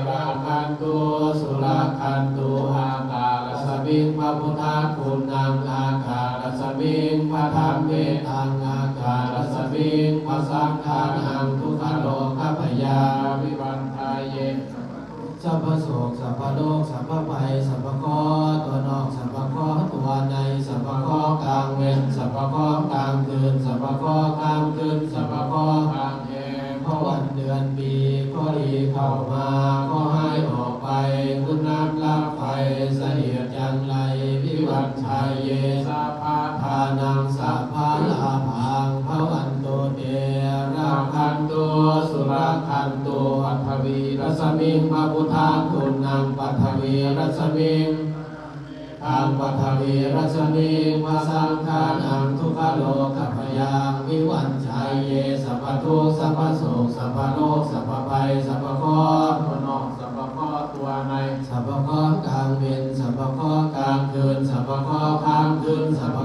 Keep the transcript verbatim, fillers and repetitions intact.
rakkhantu surakkhantu. Ākāsasmiṃ va buddhaguṇaṃ, ākāsasmiṃ va dhammetaṃ, ākāsasmiṃ va saṅghānaṃ, dukkharogabhayā vivañjaye สัพพโศก สัพพโรค สัพพภัย สัพพเคราะห์ตัวนอก สัพพเคราะห์ตัวใน สัพพเคราะห์กลางเว็น สัพพเคราะห์กลางคืน สัพพเคราะห์ค่ำคืน สัพพเคราะห์กลางแรม เพราะวันเดือนปีก็ดีเข้ามา ขอให้ออกไป คุณน้ำลักไฟเสนียดจังไร vivañjaye sabbadhanaṃ sabbalābhaṃ bhavantu te rakkhantu surakkhantu. Paṭhavīrasmiṃ va buddhaguṇaṃ, paṭhavīrasmiṃ taṃ paṭhavīrasmiṃ va saṅghānaṃ, dukkharogabhayā vivañjaye สัพพทุกข์ สัพพโศก สัพพโรค สัพพภัย สัพพเคราะห์ตัวนอก สัพพเคราะห์ตัวใน สัพพเคราะห์กลางเว็น สัพพเคราะห์กลางคืน สัพพเคราะห์ค่ำคืน สัพพ